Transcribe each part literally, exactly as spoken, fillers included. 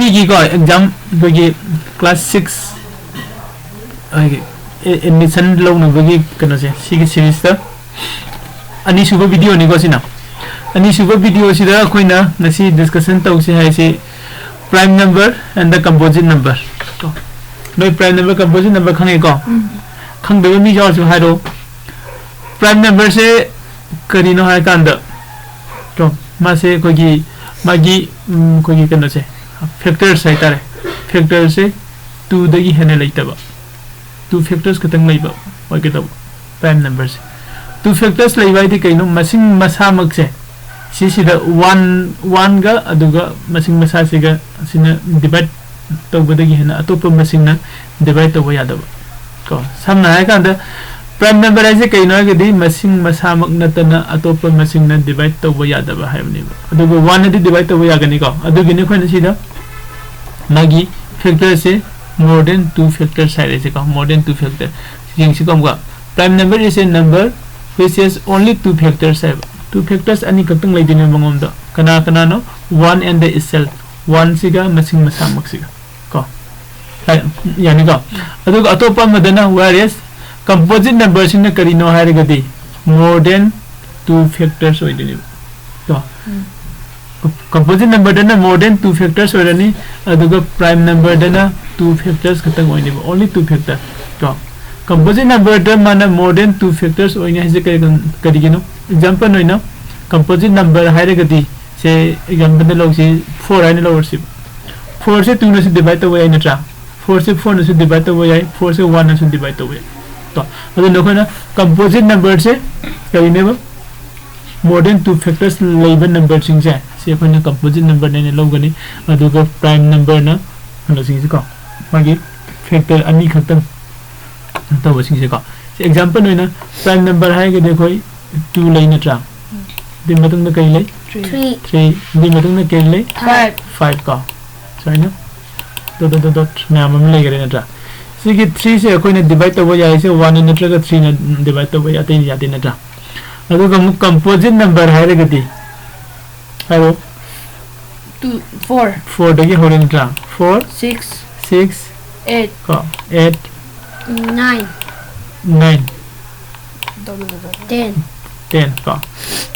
ꯑꯩꯒꯤꯀꯣ exam ꯑꯩꯈꯣꯏꯒꯤ class six ꯑꯩꯒꯤ admission ꯂꯧꯅꯕꯒꯤ ꯀꯩꯅꯣꯁꯦ ꯁꯤꯒꯤ ꯁꯤꯔꯤꯁꯇ ꯑꯅꯤꯁꯨꯕ ꯚꯤꯗꯤꯑꯣꯅꯤꯀꯣ ꯁꯤꯅ꯫ ꯑꯅꯤꯁꯨꯕ ꯚꯤꯗꯤꯑꯣꯁꯤꯗ ꯑꯩꯈꯣꯏꯅ ꯉꯁꯤ ꯗꯤꯁꯀꯁꯟ ꯇꯧꯁꯦ ꯍꯥꯏꯁꯦ prime number and the composite number꯫ ꯅꯣꯏ prime number, composite number ꯈꯪꯉꯦꯀꯣ? ꯈꯪꯗꯕ ꯃꯤ ꯌꯥꯎꯔꯁꯨ ꯍꯥꯏꯔꯛꯑꯣ꯫ Prime numberꯁꯦ ꯀꯔꯤꯅꯣ ꯍꯥꯏꯔꯀꯥꯟꯗ ꯀꯣ, ꯃꯥꯁꯦ ꯑꯩꯈꯣꯏꯒꯤ ꯃꯥꯒꯤ ꯎꯝ, ꯑꯩꯈꯣꯏꯒꯤ ꯀꯩꯅꯣꯁꯦ, ꯐꯦꯛꯇꯔꯁ ꯍꯥꯏꯇꯥꯔꯦ꯫ ꯐꯦꯛꯇꯔꯁꯦ ꯇꯨꯗꯒꯤ ꯍꯦꯟꯅ ꯂꯩꯇꯕ, ꯇꯨ ꯐꯦꯛꯇꯔꯁ ꯈꯛꯇꯪ ꯂꯩꯕ ꯑꯣꯏꯒꯗꯧꯕ prime numberꯁꯦ꯫ ꯇꯨ ꯐꯦꯛꯇꯔꯁ ꯂꯩꯕ ꯍꯥꯏꯗꯤ ꯀꯩꯅꯣ? ꯃꯁꯤꯡ ꯃꯁꯥꯃꯛꯁꯦ ꯁꯤꯁꯤꯗ ꯋꯥꯟ ꯋꯥꯟꯒ ꯑꯗꯨꯒ ꯃꯁꯤꯡ ꯃꯁꯥꯁꯤꯒ ꯑꯁꯤꯅ ꯗꯤꯚꯥꯏꯠ ꯇꯧꯕꯗꯒꯤ ꯍꯦꯟꯅ ꯑꯇꯣꯞꯄ ꯃꯁꯤꯡꯅ ꯗꯤꯚꯥꯏꯠ ꯇꯧꯕ ꯌꯥꯗꯕ ꯀꯣ꯫ ꯁꯝꯅ ꯍꯥꯏꯔꯀꯥꯟꯗ prime number ꯍꯥꯏꯁꯦ ꯀꯩꯅꯣ ꯍꯥꯏꯔꯒꯗꯤ ꯃꯁꯤꯡ ꯃꯁꯥꯃꯛ ꯅꯠꯇꯅ ꯑꯇꯣꯞꯄ ꯃꯁꯤꯡꯅ ꯗꯤꯚꯥꯏꯠ ꯇꯧꯕ ꯌꯥꯗꯕ ꯍꯥꯏꯕꯅꯦꯕ꯫ ꯑꯗꯨꯒ ꯋꯥꯟꯅꯗꯤ ꯗꯤꯚꯥꯏꯠ ꯇꯧꯕ ꯌꯥꯒꯅꯤꯀꯣ꯫ ꯑꯗꯨꯒꯤꯅꯤ ꯑꯩꯈꯣꯏꯅ ꯁꯤꯗ ꯃꯥꯒꯤ ꯐꯦꯛꯇꯔꯁꯦ more than two factors ꯍꯥꯏꯔꯛꯏꯁꯦꯀꯣ꯫ More than two factor ꯌꯦꯡꯁꯤꯀꯣ ꯑꯃꯨꯛꯀ꯫ Prime number is a number which has only two factors ꯍꯥꯏꯕ꯫ ꯇꯨ ꯐꯦꯛꯇꯔꯁ ꯑꯅꯤꯈꯛꯇꯪ ꯂꯩꯗꯣꯏꯅꯦ ꯃꯉꯣꯟꯗ꯫ ꯀꯅꯥ ꯀꯅꯥꯅꯣ? One and the itself꯫ ꯋꯥꯟꯁꯤꯒ ꯃꯁꯤꯡ ꯃꯁꯥꯃꯛꯁꯤꯒ ꯀꯣ꯫ ꯍꯥꯏ-, ꯌꯥꯅꯤꯀꯣ? ꯑꯗꯨꯒ ꯑꯇꯣꯞꯄ ꯑꯃꯗꯅ whereas composite numberꯁꯤꯅ ꯀꯔꯤꯅꯣ ꯍꯥꯏꯔꯒꯗꯤ more than two factors ꯑꯣꯏꯗꯣꯏꯅꯦꯕ ꯀꯣ꯫ Composite numberꯗꯅ more than two factors ꯑꯣꯏꯔꯅꯤ, ꯑꯗꯨꯒ prime numberꯗꯅ two factors ꯈꯛꯇꯪ ꯑꯣꯏꯅꯦꯕ, only two factor ꯀꯣ꯫ Composite numberꯗ ꯃꯥꯅ more than two factors ꯑꯣꯏꯅꯤ ꯍꯥꯏꯁꯦ ꯀꯔꯤ-, ꯀꯔꯤꯒꯤꯅꯣ? Example ꯑꯣꯏꯅ composite number ꯍꯥꯏꯔꯒꯗꯤ ꯁꯦ exampleꯗ ꯂꯧꯁꯤ, ꯐꯣꯔ ꯍꯥꯏꯅ ꯂꯧꯔꯁꯤ꯫ ꯐꯣꯔꯁꯦ ꯇꯨꯅꯁꯨ ꯗꯤꯚꯥꯏꯠ ꯇꯧꯕ ꯌꯥꯏ ꯅꯠꯇ꯭ꯔꯥ? ꯐꯣꯔꯁꯦ ꯐꯣꯔꯅꯁꯨ ꯗꯤꯚꯥꯏꯠ ꯇꯧꯕ ꯌꯥꯏ, ꯐꯣꯔꯁꯦ ꯋꯥꯟꯅꯁꯨ ꯗꯤꯚꯥꯏꯠ ꯇꯧꯕ ꯌꯥꯏ꯫ ꯀꯣ, ꯑꯗꯨꯅ ꯑꯩꯈꯣꯏꯅ composite numberꯁꯦ ꯀꯔꯤꯅꯦꯕ? More than two factors ꯂꯩꯕ numberꯁꯤꯡꯁꯦ ꯁꯤ ꯑꯩꯈꯣꯏꯅ composite numberꯅꯦꯅ ꯂꯧꯒꯅꯤ꯫ ꯑꯗꯨꯒ prime numberꯅ ꯀꯩꯅꯣꯁꯤꯡꯁꯦꯀꯣ, ꯃꯥꯒꯤ ꯐꯦꯛꯇꯔ ꯑꯅꯤꯈꯛꯇꯪ ꯇꯧꯕꯁꯤꯡꯁꯦꯀꯣ꯫ ꯁꯤ example ꯑꯣꯏꯅ prime number ꯍꯥꯏꯔꯒꯗꯤ ꯑꯩꯈꯣꯏ ꯇꯨ ꯂꯩ ꯅꯠꯇ꯭ꯔꯥ? ꯑꯗꯨꯒꯤ ꯃꯇꯨꯡꯗ ꯀꯔꯤ ꯂꯩ? Three. Three. ꯑꯗꯨꯒꯤ ꯃꯇꯨꯡꯗ ꯀꯔꯤ ꯂꯩ? Five. Five ꯀꯣ꯫ ꯁꯨꯃꯥꯏꯅ dot dot dot dot ꯃꯌꯥꯝ ꯑꯃ ꯂꯩꯈꯔꯦ ꯅꯠꯇ꯭ꯔꯥ? ꯁꯤꯒꯤ ꯊ꯭ꯔꯤꯁꯦ ꯑꯩꯈꯣꯏꯅ ꯗꯤꯚꯥꯏꯠ ꯇꯧꯕ ꯌꯥꯏꯁꯦ ꯋꯥꯟꯅ ꯅꯠꯇ꯭ꯔꯒ ꯊ꯭ꯔꯤꯅ ꯗꯤꯚꯥꯏꯠ ꯇꯧꯕ ꯌꯥꯏ, ꯑꯇꯩꯅ ꯌꯥꯗꯦ ꯅꯠꯇ꯭ꯔꯥ? ꯑꯗꯨꯒ ꯑꯃꯨꯛ composite number ꯍꯥꯏꯔꯒꯗꯤ ꯍꯥꯏꯔꯣ꯫ Two, four, ꯐꯣꯔꯗꯒꯤ ꯍꯧꯔꯦ ꯅꯠꯇ꯭ꯔꯥ? ꯐꯣꯔ, six, ꯁꯤꯛꯁ, eight, ꯀꯣ, eight, Nine. Nine, Ten. Ten ꯀꯣ꯫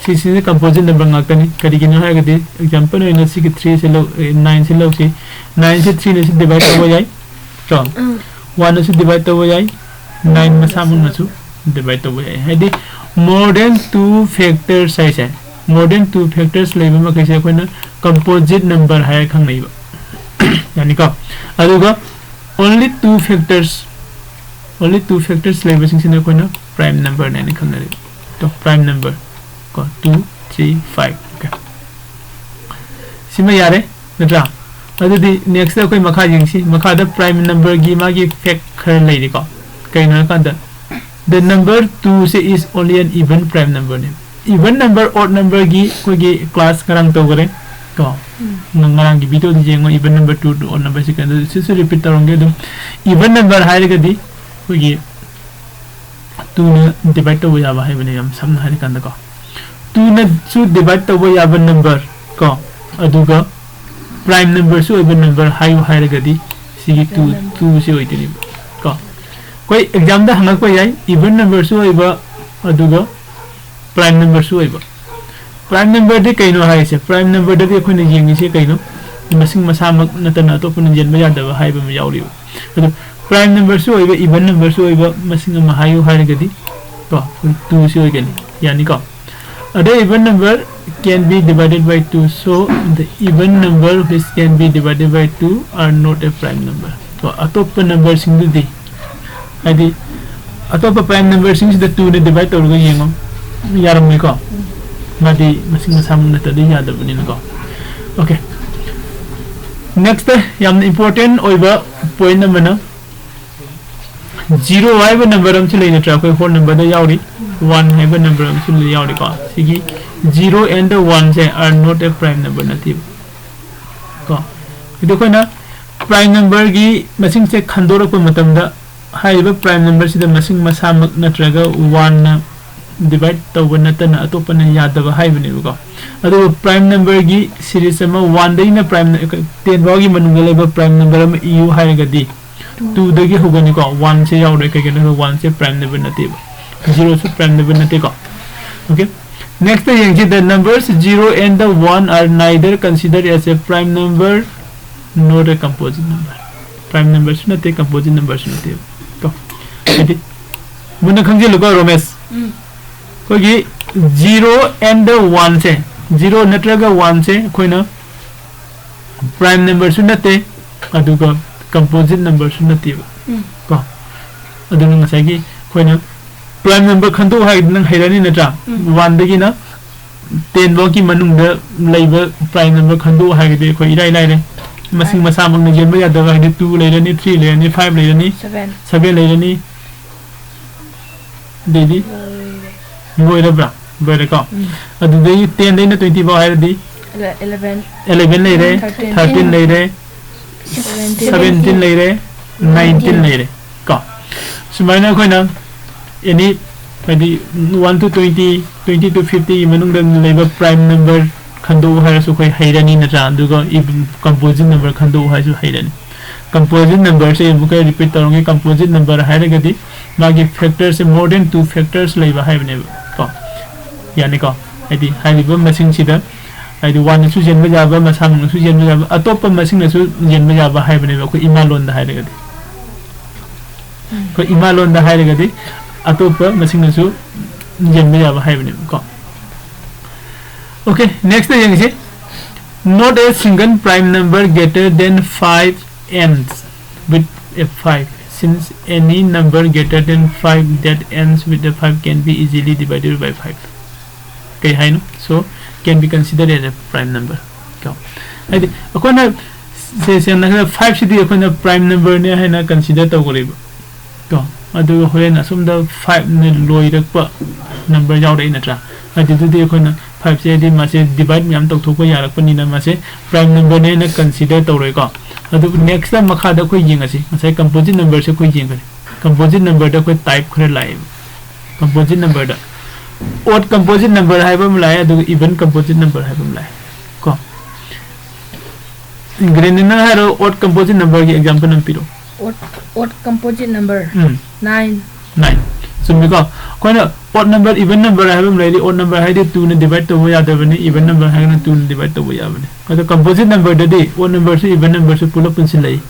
ꯁꯤꯁꯤꯅ composite number ꯉꯥꯛꯇꯅꯤ꯫ ꯀꯔꯤꯒꯤꯅꯣ ꯍꯥꯏꯔꯒꯗꯤ, example ꯑꯣꯏꯅ ꯁꯤꯒꯤ ꯊ꯭ꯔꯤꯁꯦ ꯂꯧ, ꯅꯥꯏꯟꯁꯦ ꯂꯧꯁꯤ꯫ ꯅꯥꯏꯟꯁꯦ ꯊ꯭ꯔꯤꯅ ꯁꯤ divide ꯇꯧꯕ ꯌꯥꯏ, ꯀꯣ꯫ ꯋꯥꯟꯅꯁꯨ divide ꯇꯧꯕ ꯌꯥꯏ, ꯅꯥꯏꯟ ꯃꯁꯥꯃꯛꯅꯁꯨ divide ꯇꯧꯕ ꯌꯥꯏ꯫ ꯍꯥꯏꯗꯤ, more than two factors ꯍꯥꯏꯁꯦ, more than two factors ꯂꯩꯕ ꯃꯈꯩꯁꯦ ꯑꯩꯈꯣꯏꯅ composite number ꯍꯥꯏꯔ ꯈꯪꯅꯩꯕ꯫ ꯌꯥꯅꯤꯀꯣ? ꯑꯗꯨꯒ only two factors, only two factors ꯂꯩꯕꯁꯤꯡꯁꯤꯅ ꯑꯩꯈꯣꯏꯅ prime number ꯅꯦꯅ ꯈꯪꯅꯔꯤꯕ꯫ ꯀꯣ, prime number ꯀꯣ, two, three, five, okay꯫ ꯁꯤꯃ ꯌꯥꯔꯦ ꯅꯠꯇ꯭ꯔꯥ? ꯑꯗꯨꯗꯤ next ꯑꯩꯈꯣꯏ ꯃꯈꯥ ꯌꯦꯡꯁꯤ꯫ ꯃꯈꯥꯗ prime number ꯒꯤ ꯃꯥꯒꯤ fact ꯈꯔ ꯂꯩꯔꯤꯀꯣ꯫ ꯀꯩꯅꯣ ꯍꯥꯏꯀꯥꯟꯗ, the number two say is only an even prime number ꯅꯦ꯫ Even number, odd number ꯒꯤ ꯑꯩꯈꯣꯏꯒꯤ class ꯉꯔꯥꯡ ꯇꯧꯈꯔꯦ ꯀꯣ꯫ ꯉ-, ꯉꯔꯥꯡꯒꯤ video ꯗ ꯌꯦꯡꯉꯣ, even number two to odd number ꯁꯤ ꯀꯩꯅꯣ, ꯁꯤꯁꯨ repeat ꯇꯧꯔꯝꯒꯦ ꯑꯗꯨꯝ꯫ Even number ꯍꯥꯏꯔꯒꯗꯤ ꯑꯩꯈꯣꯏꯒꯤ two ꯅ divide ꯇꯧꯕ ꯌꯥꯕ ꯍꯥꯏꯕꯅꯦ, ꯌꯥꯝ ꯁꯝꯅ ꯍꯥꯏꯔꯀꯥꯟꯗꯀꯣ꯫ Two ꯅꯁꯨ divide ꯇꯧꯕ ꯌꯥꯕ number ꯀꯣ, ꯑꯗꯨꯒ prime number ꯁꯨ ꯑꯣꯏꯕ number ꯍꯥꯏꯌꯨ ꯍꯥꯏꯔꯒꯗꯤ ꯁꯤꯒꯤ two, two ꯁꯤ ꯑꯣꯏꯗꯣꯏꯅꯦꯕ ꯀꯣ꯫ ꯑꯩꯈꯣꯏ exam ꯗ ꯍꯪꯉꯛꯄ ꯌꯥꯏ, even number ꯁꯨ ꯑꯣꯏꯕ ꯑꯗꯨꯒ prime number ꯁꯨ ꯑꯣꯏꯕ꯫ Prime number ꯗꯤ ꯀꯩꯅꯣ ꯍꯥꯏꯁꯦ? Prime number ꯗꯗꯤ ꯑꯩꯈꯣꯏꯅ ꯌꯦꯡꯉꯤꯁꯦ ꯀꯩꯅꯣ? ꯃꯁꯤꯡ ꯃꯁꯥꯃꯛ ꯅꯠꯇꯅ ꯑꯇꯣꯞꯄꯅ ꯌꯦꯟꯕ ꯌꯥꯗꯕ ꯍꯥꯏꯕ ꯑꯃ ꯌꯥꯎꯔꯤꯕ꯫ ꯑꯗꯣ prime number ꯁꯨ ꯑꯣꯏꯕ, even number ꯁꯨ ꯑꯣꯏꯕ ꯃꯁꯤꯡ ꯑꯃ ꯍꯥꯏꯌꯨ ꯍꯥꯏꯔꯒꯗꯤ, ꯀꯣ, ꯑꯩꯈꯣꯏ two ꯁꯤ ꯑꯣꯏꯒꯅꯤ꯫ ꯌꯥꯅꯤꯀꯣ? ꯑꯗꯩ even number can be divided by two, so the even number which can be divided by two are not a prime number. ꯀꯣ, ꯑꯇꯣꯞꯄ number ꯁꯤꯡꯗꯨꯗꯤ, ꯍꯥꯏꯗꯤ ꯑꯇꯣꯞꯄ prime number ꯁꯤꯡꯁꯤꯗ two ꯅ divide ꯇꯧꯔꯒ ꯌꯦꯡꯉꯣ, ꯌꯥꯔꯝꯃꯣꯏꯀꯣ? ꯃꯥꯗꯤ ꯃꯁꯤꯡ ꯃꯁꯥꯃꯛ ꯅꯠꯇ꯭ꯔꯗꯤ ꯌꯥꯗꯕꯅꯤꯅꯀꯣ꯫ Okay, next ꯌꯥꯝꯅ important ꯑꯣꯏꯕ point ꯑꯃꯅ, zero ꯍꯥꯏꯕ number ꯑꯃꯁꯨ ꯂꯩ ꯅꯠꯇ꯭ꯔꯥ? ꯑꯩꯈꯣꯏ whole number ꯗ ꯌꯥꯎꯔꯤ, one ꯍꯥꯏꯕ number ꯑꯃꯁꯨ ꯌꯥꯎꯔꯤꯀꯣ꯫ ꯁꯤꯒꯤ zero and one say are not a prime number ꯅꯠꯇꯦꯕ ꯀꯣ꯫ ꯑꯗꯨ ꯑꯩꯈꯣꯏꯅ prime number ꯒꯤ ꯃꯁꯤꯡꯁꯦ ꯈꯟꯗꯣꯔꯛꯄ ꯃꯇꯝꯗ, ꯍꯥꯏꯔꯤꯕ prime number ꯁꯤꯗ ꯃꯁꯤꯡ ꯃꯁꯥꯃꯛ ꯅꯠꯇ꯭ꯔꯒ one ꯅ divide ꯇꯧꯕ ꯅꯠꯇꯅ ꯑꯇꯣꯞꯄꯅ ꯌꯥꯗꯕ ꯍꯥꯏꯕꯅꯦꯕꯀꯣ꯫ ꯑꯗꯨꯒ prime number ꯒꯤ series ꯑꯃ, one ꯗꯒꯤꯅ prime, ten ꯐꯥꯎꯒꯤ ꯃꯅꯨꯡꯗ ꯂꯩꯕ prime number ꯑꯃ ꯏꯌꯨ ꯍꯥꯏꯔꯒꯗꯤ, two ꯗꯒꯤ ꯍꯧꯒꯅꯤꯀꯣ꯫ One ꯁꯦ ꯌꯥꯎꯔꯣꯏ, ꯀꯩꯒꯤꯅꯣ ꯍꯥꯏꯕꯗ one ꯁꯦ prime number ꯅꯠꯇꯦꯕ, zero ꯁꯨ prime number ꯅꯠꯇꯦꯀꯣ꯫ Okay, next ꯌꯦꯡꯁꯤ, the numbers zero and the one are neither considered as a prime number nor a composite number. Prime number ꯁꯨ ꯅꯠꯇꯦ, composite number ꯁꯨ ꯅꯠꯇꯦꯕ ꯀꯣ꯫ ꯍꯥꯏꯗꯤ, ꯃꯨꯟꯅ ꯈꯪꯖꯤꯜꯂꯨꯀꯣ ꯔꯣꯃꯦꯁ꯫ ꯎꯝ꯫ ꯑꯩꯈꯣꯏꯒꯤ zero and one say, zero ꯅꯠꯇ꯭ꯔꯒ one ꯁꯦ ꯑꯩꯈꯣꯏꯅ prime number ꯁꯨ ꯅꯠꯇꯦ, ꯑꯗꯨꯒ composite number ꯁꯨ ꯅꯠꯇꯦꯕ ꯎꯝ꯫ ꯀꯣ꯫ ꯑꯗꯨꯅ ꯉꯁꯥꯏꯒꯤ ꯑꯩꯈꯣꯏꯅ prime number ꯈꯟꯗꯣꯛꯎ ꯍꯥꯏꯔꯗꯤ ꯅꯪ ꯍꯩꯔꯅꯤ ꯅꯠꯇ꯭ꯔꯥ? ꯎꯝ꯫ One ꯗꯒꯤꯅ ten ꯐꯥꯎꯒꯤ ꯃꯅꯨꯡꯗ ꯂꯩꯕ prime number ꯈꯟꯗꯣꯛꯎ ꯍꯥꯏꯔꯒꯗꯤ ꯑꯩꯈꯣꯏ ꯏꯔꯥꯏ ꯂꯥꯏꯔꯦ꯫ ꯃꯁꯤꯡ ꯃꯁꯥꯃꯛꯅ ꯌꯦꯟꯕ ꯌꯥꯗꯕ ꯍꯥꯏꯗꯤ two ꯂꯩꯔꯅꯤ, three ꯂꯩꯔꯅꯤ, five ꯂꯩꯔꯅꯤ, Seven꯫ seven ꯂꯩꯔꯅꯤ, ꯑꯗꯩꯗꯤ ꯂꯣꯏꯔꯦ꯫ ꯂꯣꯏꯔꯕ꯭ꯔꯥ? ꯂꯣꯏꯔꯦꯀꯣ꯫ ꯎꯝ꯫ ꯑꯗꯨꯗꯒꯤ ten ꯗꯩꯅ twenty ꯐꯥꯎ ꯍꯥꯏꯔꯗꯤ Ele-, eleven꯫ eleven ꯂꯩꯔꯦ, Thirteen꯫ thirteen ꯂꯩꯔꯦ, Seventeen꯫ seventeen ꯂꯩꯔꯦ, nineteen ꯂꯩꯔꯦ ꯀꯣ꯫ ꯁꯨꯃꯥꯏꯅ ꯑꯩꯈꯣꯏꯅ any ꯍꯥꯏꯗꯤ one to twenty, twenty to fifty ꯒꯤ ꯃꯅꯨꯡꯗ ꯂꯩꯕ prime number ꯈꯟꯗꯣꯛꯎ ꯍꯥꯏꯔꯁꯨ ꯑꯩꯈꯣꯏ ꯍꯩꯔꯅꯤ ꯅꯠꯇ꯭ꯔꯥ? ꯑꯗꯨꯒ composite number ꯈꯟꯗꯣꯛꯎ ꯍꯥꯏꯔꯁꯨ ꯍꯩꯔꯅꯤ꯫ Composite number ꯁꯦ ꯑꯃꯨꯛꯀ repeat ꯇꯧꯔꯝꯒꯦ꯫ Composite number ꯍꯥꯏꯔꯒꯗꯤ ꯃꯥꯒꯤ factor ꯁꯦ more than two factors ꯂꯩꯕ ꯍꯥꯏꯕꯅꯦꯕ ꯀꯣ꯫ ꯌꯥꯅꯤꯀꯣ? ꯍꯥꯏꯗꯤ ꯍꯥꯏꯔꯤꯕ ꯃꯁꯤꯡꯁꯤꯗ ꯍꯥꯏꯗꯤ one ꯅꯁꯨ ꯌꯦꯟꯕ ꯌꯥꯕ, ꯃꯁꯥꯃꯛꯅꯁꯨ ꯌꯦꯟꯕ ꯌꯥꯕ, ꯑꯇꯣꯞꯄ ꯃꯁꯤꯡꯅꯁꯨ ꯌꯦꯟꯕ ꯌꯥꯕ ꯍꯥꯏꯕꯅꯦꯕ ꯑꯩꯈꯣꯏ ꯏꯃꯥꯂꯣꯟꯗ ꯍꯥꯏꯔꯒꯗꯤ꯫ ꯑꯩꯈꯣꯏ ꯏꯃꯥꯂꯣꯟꯗ ꯍꯥꯏꯔꯒꯗꯤ ꯑꯇꯣꯞꯄ ꯃꯁꯤꯡꯅꯁꯨ ꯌꯦꯟꯕ ꯌꯥꯕ ꯍꯥꯏꯕꯅꯦꯕꯀꯣ꯫ Okay, next ꯌꯦꯡꯁꯤ꯫ Not a single prime number greater than five ends with a five, since any number greater than five that ends with a five can be easily divided by five. ꯀꯩ ꯍꯥꯏꯅꯣ? So, can be considered as a prime number ꯀꯣ꯫ ꯍꯥꯏꯗꯤ ꯑꯩꯈꯣꯏꯅ ꯁꯦ-, ꯁꯦꯡꯅ ꯍꯥꯏꯔꯕꯗ five ꯁꯤꯗꯤ ꯑꯩꯈꯣꯏꯅ prime number ꯅꯦ ꯍꯥꯏꯅ consider ꯇꯧꯈ꯭ꯔꯦꯕ ꯀꯣ꯫ ꯑꯗꯨꯒ ꯍꯣꯔꯦꯟ ꯑꯁꯣꯝꯗ five ꯅ ꯂꯣꯏꯔꯛꯄ number ꯌꯥꯎꯔꯛꯏ ꯅꯠꯇ꯭ꯔꯥ? ꯑꯗꯨꯗꯨꯗꯤ ꯑꯩꯈꯣꯏꯅ five ꯁꯦ ꯍꯥꯏꯗꯤ ꯃꯥꯁꯦ divide ꯃꯌꯥꯝ ꯇꯧꯊꯣꯛꯄ ꯌꯥꯔꯛꯄꯅꯤꯅ ꯃꯥꯁꯦ prime number ꯅꯦ ꯍꯥꯏꯅ consider ꯇꯧꯔꯣꯏꯀꯣ꯫ ꯑꯗꯨꯕꯨ next ꯇ ꯃꯈꯥꯗ ꯑꯩꯈꯣꯏ ꯌꯦꯡꯉꯁꯤ꯫ ꯉꯁꯥꯏ composite number ꯁꯦ ꯑꯩꯈꯣꯏ ꯌꯦꯡꯈ꯭ꯔꯦ꯫ Composite number ꯗ ꯑꯩꯈꯣꯏ type ꯈꯔ ꯂꯥꯛꯑꯦꯕ꯫ Composite number ꯗ odd composite number ꯍꯥꯏꯕ ꯑꯃ ꯂꯥꯛꯑꯦ, ꯑꯗꯨꯒ even composite number ꯍꯥꯏꯕ ꯑꯃ ꯂꯥꯛꯑꯦ ꯀꯣ꯫ ꯒ꯭ꯔꯦꯅꯤꯅ ꯍꯥꯏꯔꯣ, odd composite number ꯒꯤ example ꯑꯃ ꯄꯤꯔꯣ꯫ Odd, odd composite number. ꯎꯝ Nine. Nine. ꯆꯨꯝꯃꯤꯀꯣ? ꯑꯩꯈꯣꯏꯅ odd number, even number ꯍꯥꯏꯕ ꯑꯃ ꯂꯩꯔꯤ꯫ Odd number ꯍꯥꯏꯗꯤ two ꯅ divide ꯇꯧꯕ ꯌꯥꯗꯕꯅꯤ, even number ꯍꯥꯏꯔꯒꯅ two ꯅ divide ꯇꯧꯕ ꯌꯥꯕꯅꯤ꯫ ꯑꯗꯣ composite number ꯗꯗꯤ odd number ꯁꯨ even number ꯁꯨ ꯄꯨꯂꯞ ꯄꯨꯟꯁꯤꯜꯂꯛꯏ꯫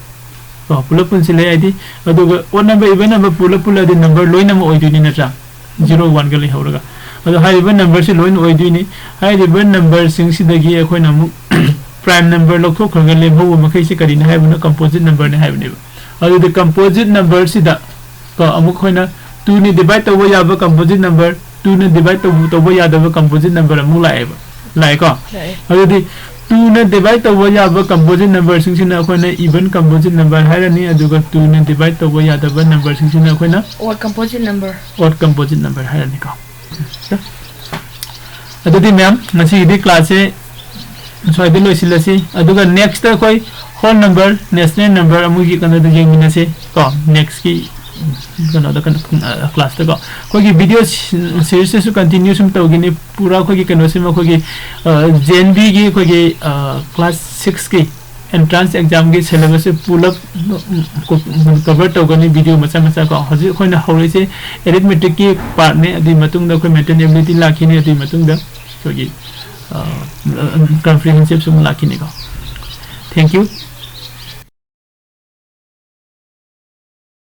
ꯀꯣ, ꯄꯨꯂꯞ ꯄꯨꯟꯁꯤꯜꯂꯛꯏ ꯍꯥꯏꯗꯤ, ꯑꯗꯨꯒ odd number, even number ꯄꯨꯂꯞ ꯄꯨꯜꯂꯗꯤ number ꯂꯣꯏꯅꯃꯛ ꯑꯣꯏꯗꯣꯏꯅꯤ ꯅꯠꯇ꯭ꯔꯥ? Zero, one ꯒ ꯂꯩꯍꯧꯔꯒ꯫ ꯑꯗꯣ ꯍꯥꯏꯔꯤꯕ number ꯁꯤ ꯂꯣꯏꯅ ꯑꯣꯏꯗꯣꯏꯅꯤ꯫ ꯍꯥꯏꯔꯤꯕ number ꯁꯤꯡꯁꯤꯗꯒꯤ ꯑꯩꯈꯣꯏꯅ ꯑꯃꯨꯛ prime number ꯂꯧꯊꯣꯛꯈ꯭ꯔꯒ ꯂꯦꯝꯍꯧꯕ ꯃꯈꯩꯁꯦ ꯀꯔꯤꯅ ꯍꯥꯏꯕꯅꯣ? Composite number ꯅ ꯍꯥꯏꯕꯅꯦꯕ꯫ ꯑꯗꯨꯗꯤ composite number ꯁꯤꯗ ꯀꯣ, ꯑꯃꯨꯛ ꯑꯩꯈꯣꯏꯅ two ꯅ divide ꯇꯧꯕ ꯌꯥꯕ composite number, two ꯅ divide ꯇꯧꯕ, ꯇꯧꯕ ꯌꯥꯗꯕ composite number ꯑꯃꯨꯛ ꯂꯥꯛꯑꯦꯕ꯫ ꯂꯥꯛꯑꯦꯀꯣ? ꯂꯥꯛꯑꯦ꯫ ꯑꯗꯨꯗꯤ two ꯅ divide ꯇꯧꯕ ꯌꯥꯕ composite number ꯁꯤꯡꯁꯤꯅ ꯑꯩꯈꯣꯏꯅ even composite number ꯍꯥꯏꯔꯅꯤ, ꯑꯗꯨꯒ two ꯅ divide ꯇꯧꯕ ꯌꯥꯗꯕ number ꯁꯤꯡꯁꯤꯅ ꯑꯩꯈꯣꯏꯅ Odd composite number. odd composite number ꯍꯥꯏꯔꯅꯤꯀꯣ꯫ ꯑꯗꯨꯗꯤ ꯃꯌꯥꯝ, ꯉꯁꯤꯒꯤꯗꯤ class ꯁꯦ ꯁ꯭ꯋꯥꯏꯗ ꯂꯣꯏꯁꯤꯜꯂꯁꯤ꯫ ꯑꯗꯨꯒ next ꯑꯩꯈꯣꯏ whole number, natural number ꯑꯃꯨꯛ ꯌꯦꯛ-, ꯀꯩꯅꯣꯗ ꯌꯦꯡꯃꯤꯟꯅꯁꯤ ꯀꯣ, next ꯀꯤ ꯀꯩꯅꯣꯗ, ꯀꯩꯅꯣ, class ꯇꯀꯣ꯫ ꯑꯩꯈꯣꯏꯒꯤ video series ꯁꯤꯁꯨ continue ꯁꯨꯝ ꯇꯧꯒꯅꯤ꯫ ꯄꯨꯔꯥ ꯑꯩꯈꯣꯏꯒꯤ ꯀꯩꯅꯣꯁꯤꯃ ꯑꯩꯈꯣꯏꯒꯤ, ꯑ, J N V ꯒꯤ ꯑꯩꯈꯣꯏꯒꯤ, ꯑ, class six ꯀꯤ entrance exam ꯒꯤ syllabus ꯁꯦ ꯄꯨꯂꯞ, ꯎꯝ, cover ꯇꯧꯒꯅꯤ, video ꯃꯆꯥ ꯃꯆꯥ ꯀꯣ꯫ ꯍꯧꯖꯤꯛ ꯑꯩꯈꯣꯏꯅ ꯍꯧꯔꯛꯏꯁꯦ arithmetic ꯀꯤ part ꯅꯦ, ꯑꯗꯨꯒꯤ ꯃꯇꯨꯡꯗ ꯑꯩꯈꯣꯏ mental ability ꯂꯥꯛꯈꯤꯅꯤ, ꯑꯗꯨꯒꯤ ꯃꯇꯨꯡꯗ ꯑꯩꯈꯣꯏꯒꯤ, ꯑ, comprehensive ꯁꯨ ꯑꯃꯨꯛ ꯂꯥꯛꯈꯤꯅꯤꯀꯣ꯫ Thank you꯫